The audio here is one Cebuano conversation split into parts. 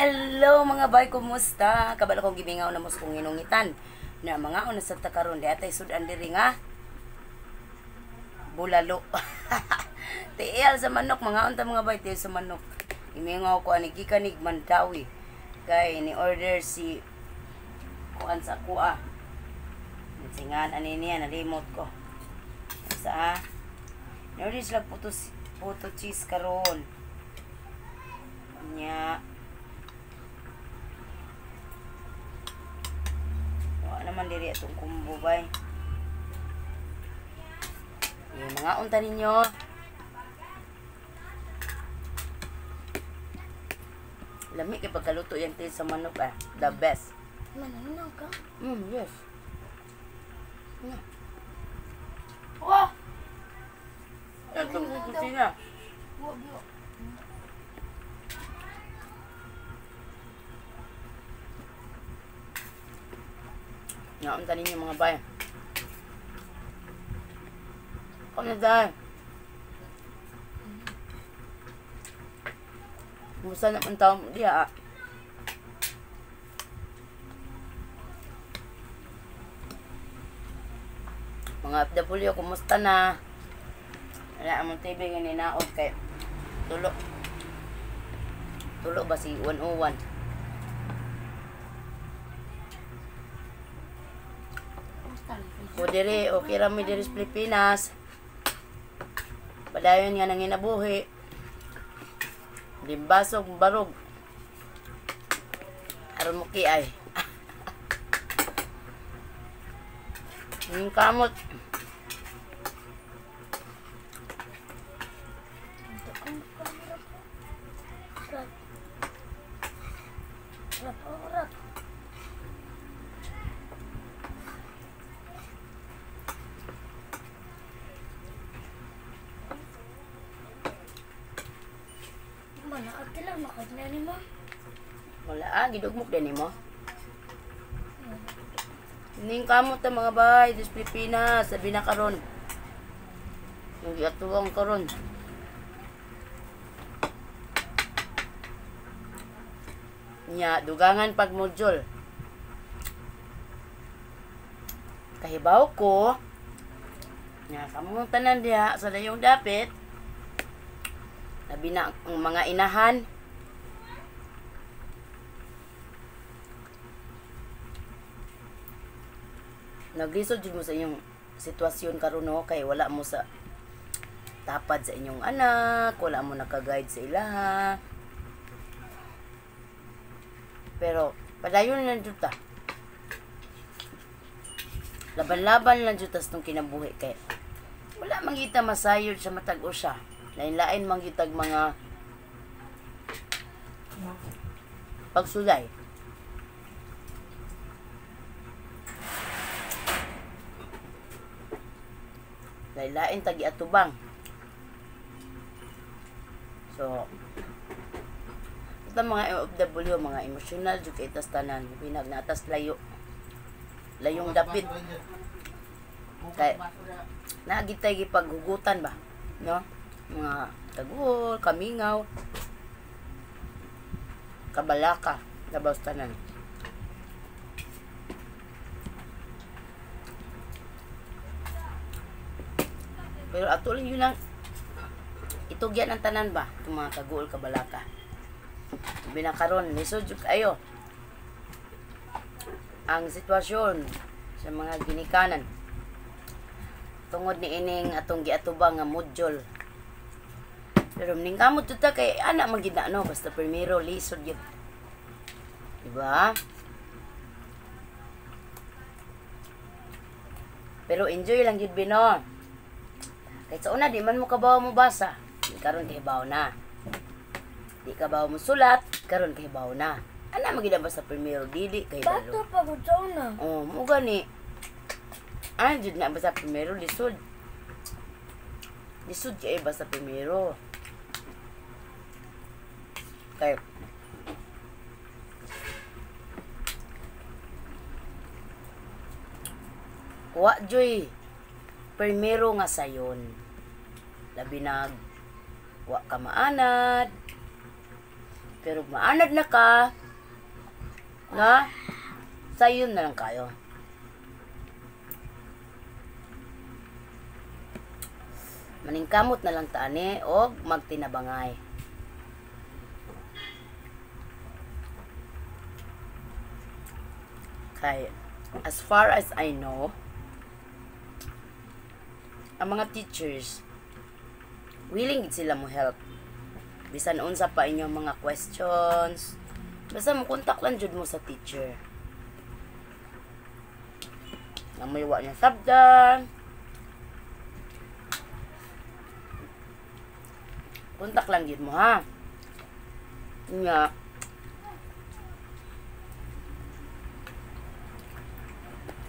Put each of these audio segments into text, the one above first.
Hello mga bay, kumusta? Kabalo kong gibingaw na mos kong inungitan. Na mga una sa takaron di atay sudan diri nga bulalo. Tiil sa manok, mga unta mga bay, tiil sa manok. Imingaw ko ani gikanig Mandawi. Kay ni order si kuan sa kuha. Singan ani niya nalimot ko. Sa ha? Ni order sila puto, puto cheese karon. Nya. Wa naman diri atong kumbo bay. Yung mga unta ninyo. Lami kay pagkaluto yan tayo sa manok ah. The best. Mananaw ka? Yes. Yeah. Wah! Itong kusina. Wah, biyo. Nga unta ninyo mga bay. Come na dahil. Musa naman tao mo diha. Mga FW, kumusta na? Wala among TV nga ninaog kay tulo. Tulo ba si 101? Kumusta? O dire, okay ra mi diri sa Pilipinas. Padayon nga nanginabuhi. Limbasog, barog. Aron mo ay. Yung kamot. Ito ang camera ko. Rap. Rap, oh, rap. Mana, ate lang makagna ni mo. Wala ah, gidugmok din mo. Ning kamot ang mga bay sa Pilipinas, sabi na karon. Nung giatuwang karon. Nya, dugangan pag module. Kahibaw ko, nya, kamong tanan diha sa layong dapit, labi na ang mga inahan, naglisod jud mo sa inyong sitwasyon karon no, kay wala mo sa tapad sa inyong anak, wala mo naka-guide sa ilaha. Pero padayon lang jud ta. Laban-laban lang jud tas tong kinabuhi kay wala man kita masayod sa matag usa. Lain-lain man gitag mga pagsulay. Lain-lain tagi atubang. So, ito mga OFW, mga emosyonal, jud kay tas tanan, pinag natas layo. Layong dapit. Kay naagitay gipaghugutan ba, no? Mga taguol, kamingaw, kabalaka, labaw sa tanan. Pero ato lang yun ang itugyan ang tanan ba, itong mga kaguol, kabalaka. Binakaron, lisod jud kayo ang sitwasyon sa mga ginikanan tungod ni ining atong giatubang nga module. Pero ning kamot jud ta kay ana man gid na, no, basta primero lisod gyud. Diba? Pero enjoy lang gyud bino. Kay sa una di man mo kabaw mo basa, karon kay hibaw na. Di ka baw mo sulat, karon kay hibaw na. Ana man gid ang basta primero dili kay Bato balo. pa gud sa una. Oh, mo gani. Ana jud na basta primero lisod. Lisod kay basta primero. Kay wa joy primero nga sayon. Labi nag wa ka maanad. Pero maanad na ka, na sayon na lang kayo. Maningkamot na lang taani og magtinabangay. Kay as far as I know, ang mga teachers willing gid sila mo help. Bisan unsa pa inyong mga questions, basta mo kontak lang jud mo sa teacher. Nga may wa niya sabdan, kontak lang jud mo ha. Nga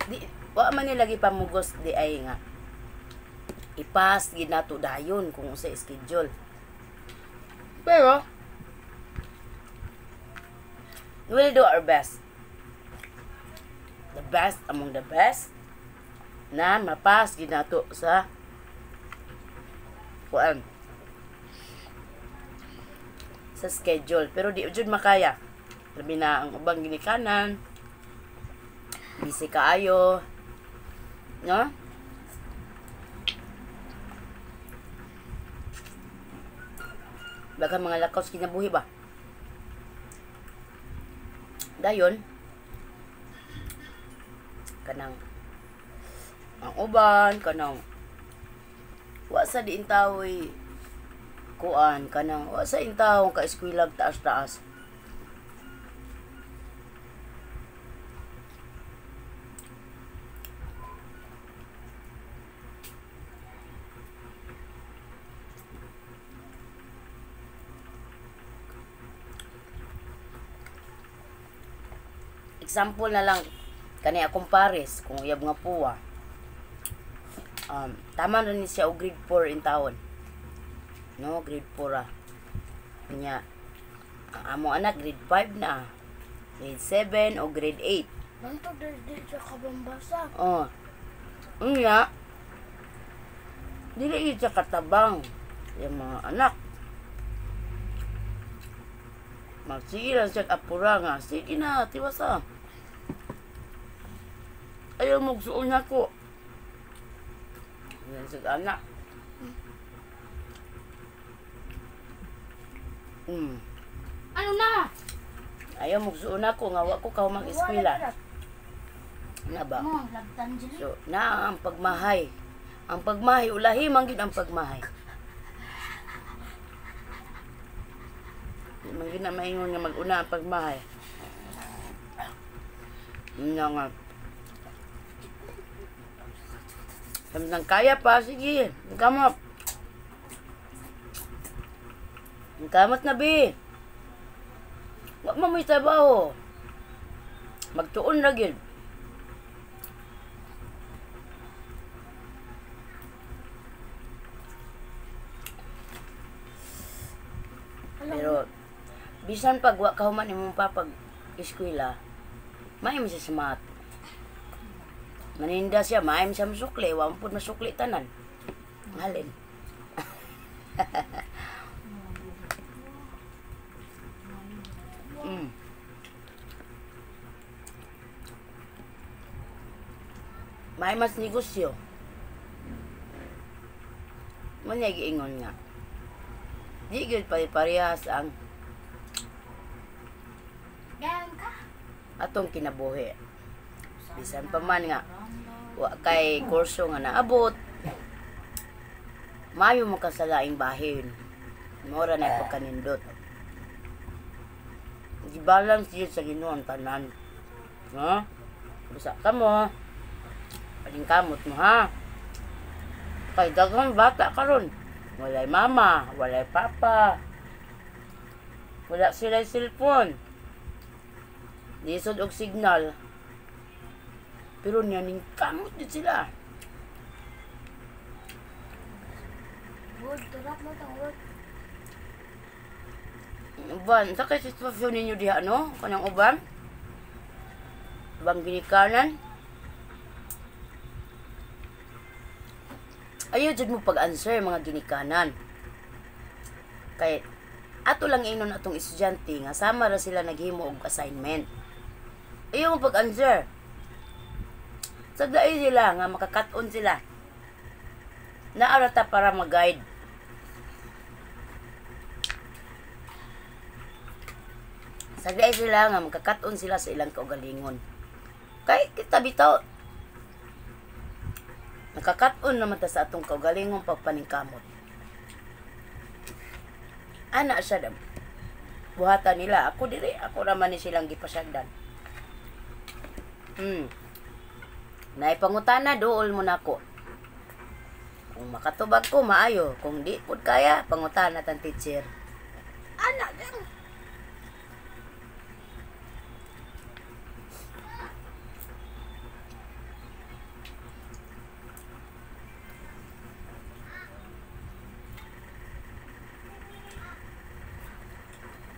di wa man nila gipamugos di ay nga ipas gid nato dayon kung unsay schedule. Pero we'll do our best. The best among the best na mapas gid nato sa kuan sa schedule, pero di jud makaya. Labi na ang ubang ginikanan, busy kaayo, no? Baka mga lakaw sa kinabuhi ba? Dayon, kanang ang uban, kanang wa sa diin tawoy kuan, kanang wa sa intawong ka-eskwelag taas-taas. Example na lang kani akong pares kung uyab nga puwa. Tama na ni siya og grade 4 in taon. No, grade 4 ah. Nya ang among anak grade 5 na. Grade 7 o grade 8. Nanto dili siya kabambasa. Oh. Unya dili gyud siya katabang yung mga anak. Magsige lang siya apura nga. Sige na, tiwasa. Ayaw magsuon ako. Yan sa anak. Ano na? Ayaw magsuon ako nga wa ko ka mag-eskwela. Na ba? Mo, lagtan dili. So, na ang pagmahay. Ang pagmahay, ulahi man gyud ang pagmahay. Di man gyud na maingon nga mag-una ang pagmahay. Nga nga. Samtang kaya pa, sige. Kamot. Kamot na, bi. Wa man mo'y trabaho. Magtuon ra gyud. Pero bisan pag wa ka human imong papag eskwela, maayo man siya sa math. Maninda siya, maayo man siya masukli, wa man pud masukli tanan. Halin. Maayo mas negosyo. Mo niya giingon nga. Di gyud pare-parehas ang atong kinabuhi. Bisan pa man nga wa kay kurso nga naabot, maayo mo ka sa laing bahin. Mora na pagkanindot. Gibalance yun sa Ginoo ang tanan. No? Basta ka mo, palingkamot mo ha. Kay daghang bata karon, walay mama, walay papa. Wala sila cellphone. Lisod og signal. Pero niya ning kamot din sila. Wood, tulak mo tong wood. Uban, sa kay sitwasyon ninyo diha no? Kanang uban? Ubang ginikanan? Ayaw jud mo pag-answer mga ginikanan. Kay Ato lang ingnon atong estudyante nga sama ra sila naghimo og assignment. Iyo mo pag-answer. Sagdai sila nga makakat-on sila. Naara ta para mag-guide. Sagdai sila nga makakat-on sila sa ilang kaugalingon. Kay kita bitaw nakakat-on naman ta sa atong kaugalingon pagpaningkamot. Ana siya dam. Buhatan nila ako diri, ako ra man ni silang gipasagdan. Naipangutana duol mo nako. Kung makatubag ko maayo, kung di pud kaya pangutana tang teacher. Ana lang.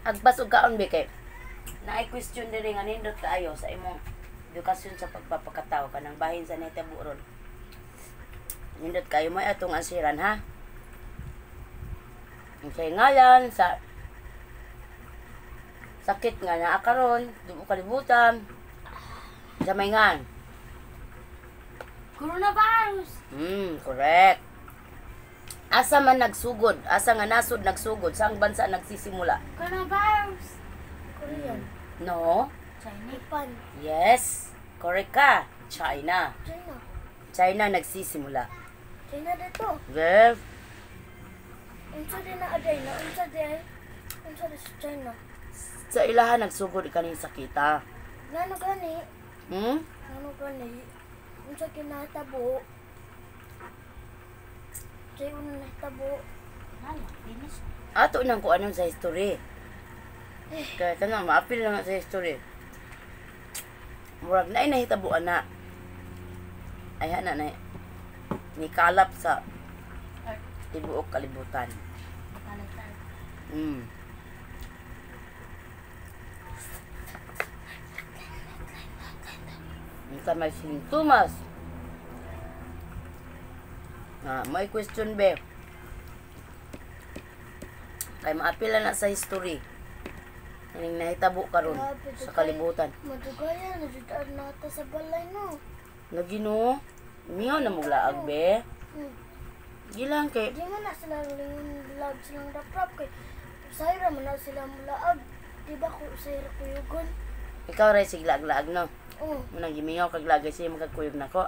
Agpas og kaon be kay naay question diri nga nindot kaayo sa imong edukasyon sa pagpapakatao kanang bahin sa nahitabo ron. Nindot kayo may atong ansiran ha. Unsay ngalan sa sakit nga naa karon, dumo kalibutan. Sa may ngan. Coronavirus. Correct. Asa man nagsugod, asa nga nasod nagsugod, saang bansa nagsisimula? Coronavirus. Korean. No? China. Japan. Yes. Correct ka. China. China. China nagsisimula. China dito. Yes. Unsa din na aday na unsa din. Unsa din sa China. Sa ilaha nagsugod kaning sakita. Ngano gani? Hmm? Ngano gani? Unsa kinatabo? Sa una nahitabo. Ato nang kuanon sa history. Kaya kanang maapil na nga sa history. Murag naay nahitabo ana. Ay ana na nikalap sa tibuok kalibutan. Unsa may sintomas? Ah, may question be. Kay maapila na sa history. Ining nahitabo karon sa kalibutan. Madugayan na jud nata sa balay no. Lagi no. Miyaw na muglaag be. Gilang kay Di man na sila lingon lag silang raprap kay sayra man na sila mulaag. Di ba ko sayra kuyugon? Ikaw ray siglaag-laag no. Oh, Munang gimingaw kag lagay siya magkakuyog nako.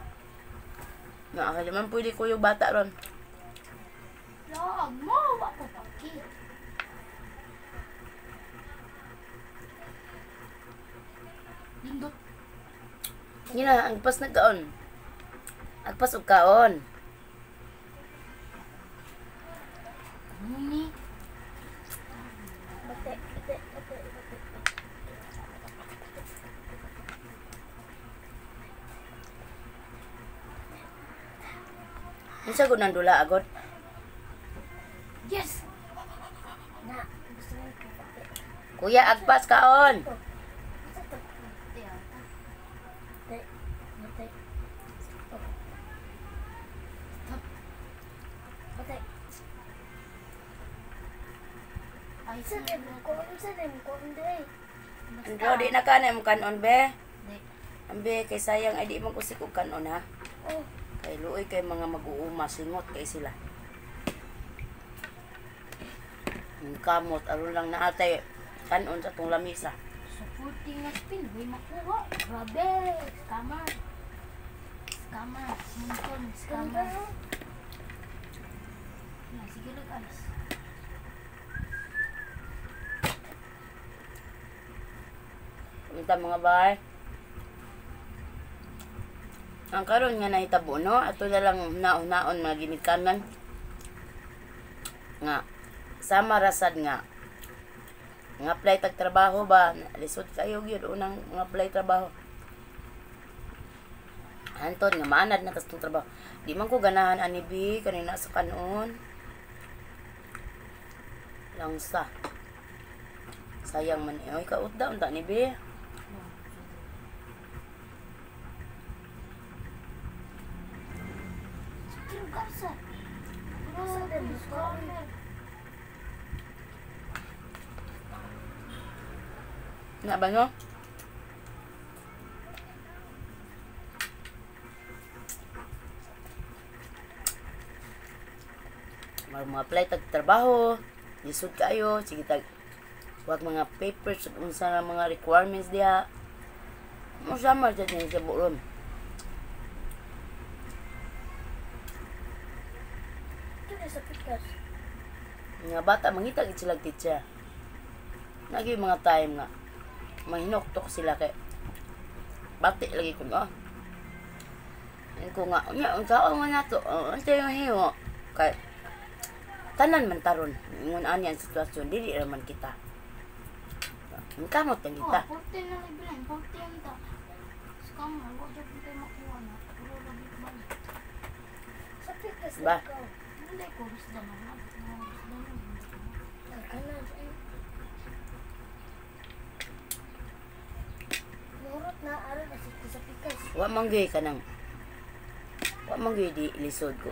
Na ako man pwede kuyog bata ron. laag mo wa ko paki. Lindot. Gina, agpas na kaon. Agpas og kaon. Muni. Bate, bate, bate, bate. Unsa gud nang dula agod? Yes. Na, gusto mo ko bate. Kuya, agpas kaon. Sa to. Bate. Bate. Bate. Bate. Ay, sa dem ko, sa dem ko, hindi. Andro, di na ka na imong kanon be. Ambe kay sayang ay di man kusik og kanon ha. Oh, Kay luoy kay mga mag-uuma singot kay sila. Ang kamot aron lang naatay kanon sa tong lamisa. Sa 14 nga spin, way makuha. Grabe, scammer. Scammer, Munton, scammer. Na, sige lang, guys. Unta mga bay. Ang karon nga nahitabo no, ato na lang naon-naon mga ginikanan. Nga sama rasad nga nga apply tag trabaho ba, lisod kayo gyud unang nga apply trabaho. Anton nga maanad na tas tong trabaho. Di man ko ganahan ani bi kanina sa kanon. Langsa. Sayang man eh. Oy kautda unta ni bi. Sige, guys. Sa dem ko. Na ba no? Mga apply tag trabaho, lisod kayo, sige tag wag mga papers unsa na mga requirements diha. Mo sama jud ni sa buron. Ito na sa pikas. Nga bata mangita gid sila teacher. Nagi mga time nga mahinuktok sila kay bati lagi ko no. Ko nga unya unsa nga nato, unsa yung himo kay tanan man taron ingon ani ang sitwasyon dili ra man kita. Ang kamot lang kita. Oh, 14 na lang bilang, 14 ta. Scammer, wa jud ko makuha na. Puro lagi balik. Sa pikas Ba? Hindi ko gusto na. Murot na aron na sa pikas. Wa man gyud kanang wa man gyud di lisod ko.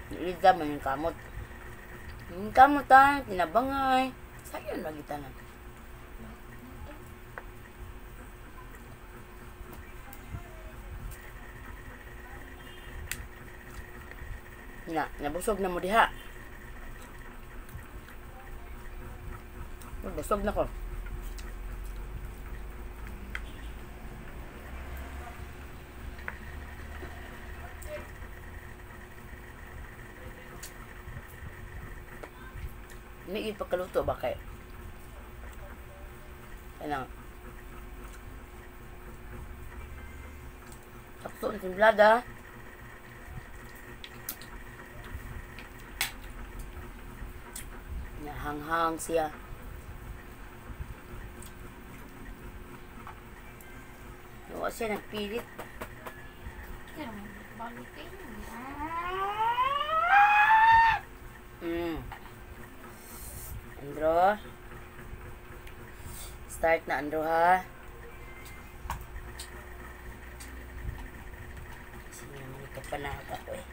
Lida man yung kamot. Yung kamot ha, tinabangay. Sayon lagi tanan. Na, nabusog na mo diha. Busog na ko. May pagkaluto ba kay? Kanang sakto ang timplada. Nahanghang siya. Wa siya nagpilit. Pero balik kayo. Andro. Start na Andro ha. Kasi naman ito panaga ko eh.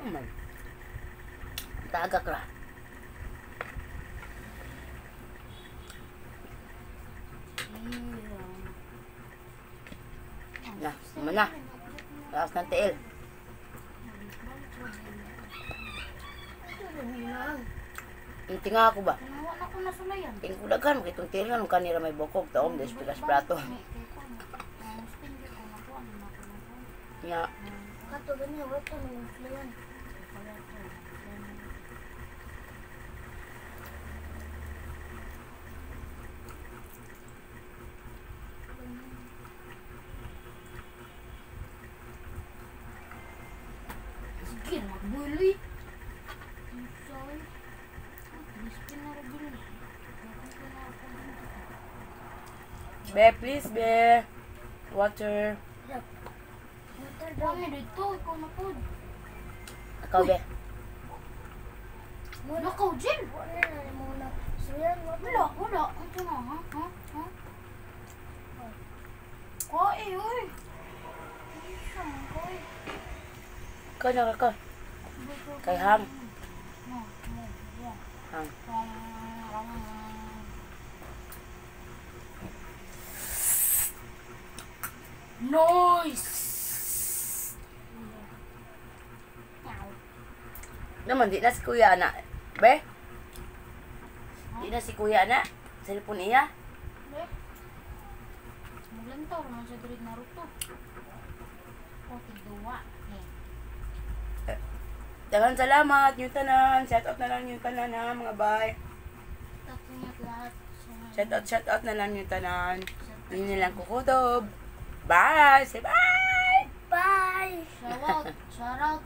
Ano man? Tagak ra. Na, mana. Taas ng tiil. Ang tinga ako ba? Wala ko nasulayan. Tingko daghan makitong tiil nga nung kanira may bukog taom des pikas plato. Nga Kato ganyan, wala ko nasulayan. Sige, magbuloy. Sorry. Be, please be. Water. Water daw. Dito, ikaw na po. Ikaw be. Wala ka, Jill. Wala na muna. Wala, wala. Ano na, ha? Ha? Ha? Kae, uy. Kae. Ikaw na, ikaw. Kay Ham. Ham. Nice! Naman, di na si kuya, anak. Be? Di na si kuya, anak. Cellphone iya. Be? Maglantaw naman sa grade Naruto. O, tigduwa. Eh. Daghang salamat, yung tanan. Shout out na lang yung tanan, ha, mga bay. Shout out na lang yung tanan. Hindi na lang kukutob. Bye! Say bye! Bye! Shout out! Shout out!